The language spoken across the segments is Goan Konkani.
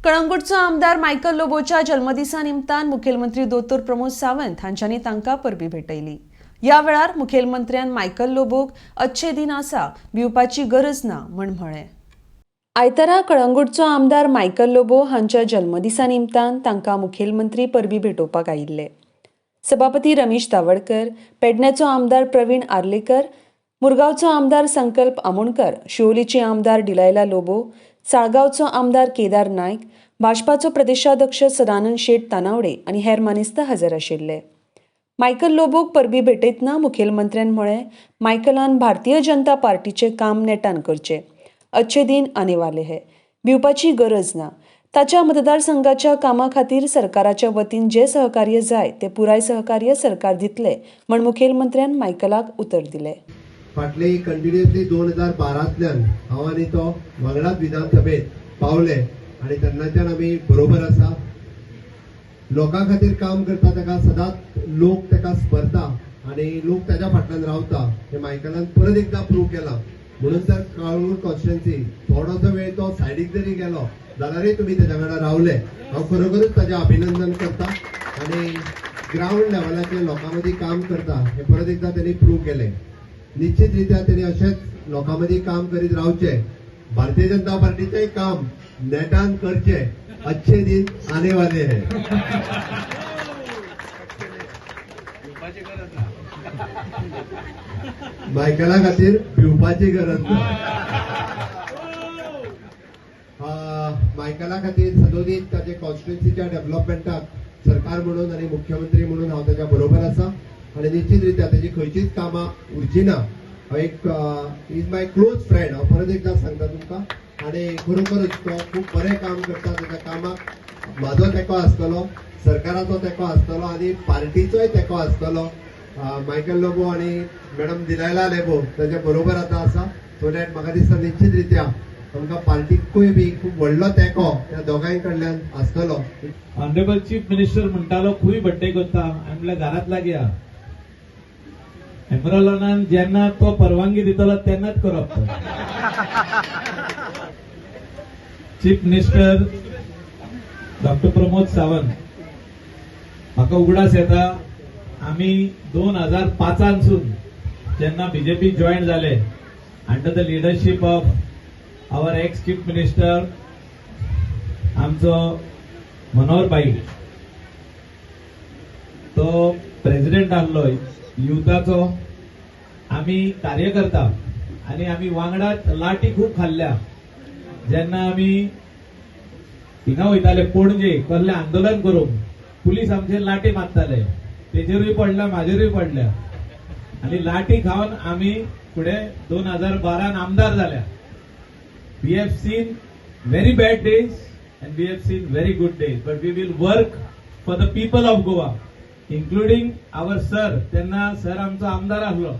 कळंगूटचो आमदार मायकल लोबोच्या जल्मदिसा निमतान मुखेलमंत्री दोतोर प्रमोद सावंत हांच्यांनी तांकां परबीं भेटयली. ह्या वेळार मुखेलमंत्र्यान मायकल लोबोक अच्छे दिन आसा, भिवपाची गरज ना म्हण म्हळें. आयतारा कळंगूटचो आमदार मायकल लोबो हांच्या जल्मदिसा निमतान तांकां मुखेलमंत्री परबीं भेटोवपाक आयिल्ले. सभापती रमेश तावडकर, पेडण्याचो आमदार प्रवीण आर्लेकर, मुरगांवचो आमदार संकल्प आमोणकर, शिवोलीचे आमदार डिलायला लोबो, साळगांवचो आमदार केदार नायक, भाजपाचो प्रदेशाध्यक्ष सदानंद शेट तानावडे आनी हेर मानेस्त हजर आशिल्ले. मायकल लोबोक परबीं भेटयतना मुखेलमंत्र्यान म्हळें, मायकलान भारतीय जनता पार्टीचें काम नेटान करचें. अच्छे दिन आने वाले है, भिवपाची गरज ना. ताच्या मतदारसंघाच्या कामा खातीर सरकाराच्या वतीन जें सहकार्य जाय तें पुराय सहकार्य सरकार दितलें म्हण मुखेलमंत्र्यान मायकलाक उतर दिलें. फाटले कंटिन्युअसली 2012तल्यान हांव आनी तो वांगडाच विधानसभेत पावले आनी तेन्नाच्यान आमी बरोबर आसा. लोकां खातीर काम करता ताका सदांच लोक ताका स्मरता आनी लोक ताच्या फाटल्यान रावता हें मायकलान परत एकदां प्रूव केलां. म्हणून तर कळंगूट कॉन्स्टिट्युएन्सी थोडोसो वेळ तो सायडीक जरी गेलो जाल्यारूय तुमी तेच्या वांगडा रावले. हांव खरोखरूच ताजें अभिनंदन करता आनी ग्रावंड लेवलाचेर लोकां मदीं काम करता हें परत एकदां तेणी प्रूव केलें. निश्चित रित्या तेणी अशेंच लोकां मदीं काम करीत रावचें, भारतीय जनता पार्टीचेंय काम नेटान करचें. अच्छे दिन आने वाले है. मायकला खातीर भिवपाची गरज ना. मायकला खातीर सदोदीत ताजे कॉन्स्टिट्युएन्सीच्या डेव्हलपमेंटाक सरकार म्हणून आनी मुख्यमंत्री म्हणून हांव ताच्या बरोबर आसा आनी निश्चित रित्या तेजी खंयचीच कामां उरची ना. हांव एक is my close friend, हांव परत एकदां सांगता तुमकां आनी खरोखरच तो खूब बरें काम करता. ताच्या कामाक म्हाजो तेंको आसतलो, सरकाराचो तेंको आसतलो आनी पार्टीचोय तेंको आसतलो. मायकल लोबो आनी मॅडम दिलायला लोबो ताच्या बरोबर आतां आसा. सो that म्हाका दिसता निश्चित रित्या आमकां पार्टीकूय बी खूब व्हडलो तेंको त्या दोगांय कडल्यान आसतलो. ऑनरेबल चीफ मिनिस्टर म्हणटालो खूंय बड्डे करता, हांवें म्हणलें घरांत लागीं आहा. एमरॉलॉनान जेन्ना तो परवानगी दितलो तेन्नाच करप. Chief minister doctor Pramod Sawant, म्हाका उगडास येता आमी 2005सून जेन्ना बीजेपी जॉयन जाले under the leadership of our ex chief minister आमचो मनोहर भाई, तो प्रेसिडेंट आहलो युथाचो, आमी कार्यकर्ता आनी आमी वांगडाच लाठी खूब खाल्ल्या. जेन्ना आमी हिंगा वयताले पणजे कसलें आंदोलन करूंक, पुलीस आमचेर लाठी मारताले, तेजेरूय पडल्या म्हाजेरूय पडल्या आनी लाठी खावन आमी फुडें 2012 आमदार जाल्या. We have seen very bad days and we have seen very good days, but we will work for the people of Goa, including our sir. तेन्ना सर आमचो आमदार आहलो,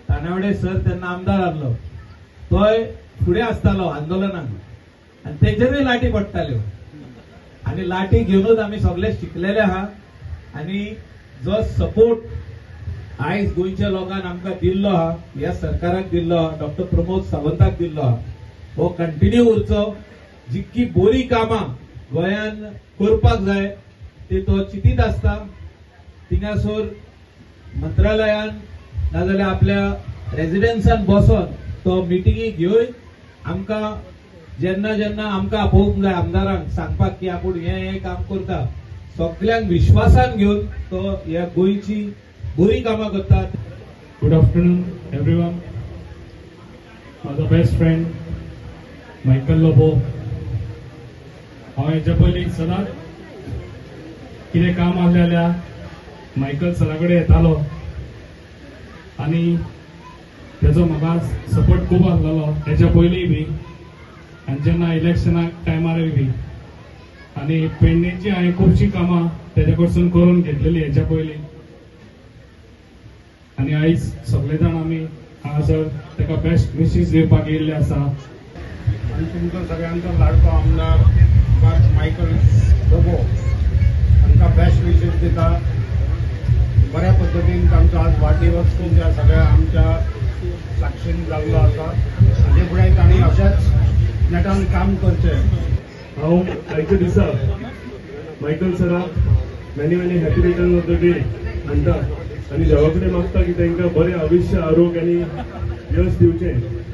तानावडे सर तेन्ना आमदार आहलो, तोय फुडें आसतालो आंदोलनाक आनी तेजेरूय लाठी पडटाल्यो आनी लाठी घेवनूच आमी सगळे शिकलेले आहा. आनी जो सपोर्ट आयज गोंयच्या लोकांक आमकां दिल्लो आहा, ह्या सरकाराक दिल्लो आहा, डॉक्टर प्रमोद सावंताक दिल्लो आहा, हो कंटिन्यू उरचो. जितकी बरी कामां गोंयान करपाक जाय ते तो चिंतीत आसता. थिंगासर मंत्रालयान नाजाल्यार आपल्या रेजिडेन्सान बसोन तो मिटिंगी घेवन आमकां जेन्ना जेन्ना आमकां आपोवंक जाय आमदारांक सांगपाक की आपूण हें हें काम करता, सगल्यांक विश्वासान घेवन तो ह्या गोंयची बरी कामां करता. Good afternoon everyone. म्हाजो बेस्ट फ्रेंड मायकल लोबो, हांव हेच्या पयलीं सदांच कितें काम आहलें जाल्यार मायकल सरा कडेन येतालो आनी तेजो म्हाका सपोर्ट खूब आसलेलो हेच्या पयलीं बी आनी जेन्ना इलेक्शनाक टायमारय बी. आनी पेडणेची हांवें खुबशीं कामां तेजे कडसून करून घेतलेली हेच्या पयलीं आनी आयज सगळे जाण आमी हांगासर ताका बेस्ट विशीस दिवपाक येयल्ले आसा. आनी तुमचो सगळ्यांचो लाडको आमदार मायकल लोबो हांकां बेस्ट विशीस दिता. बऱ्या पद्दतीन तांचो आज वाडदिवस तुमच्या सगळ्या आमच्या साक्षीन जाल्लो आसा. हाजे फुडें तांणी अशेंच नेटान काम करचें. हांव आयच्या दिसा मायकल सराक many many happy return of the day म्हणटा आनी देवा कडेन मागता की तांकां बरें आयुश्य, आरोग्य आनी यश दिवचें.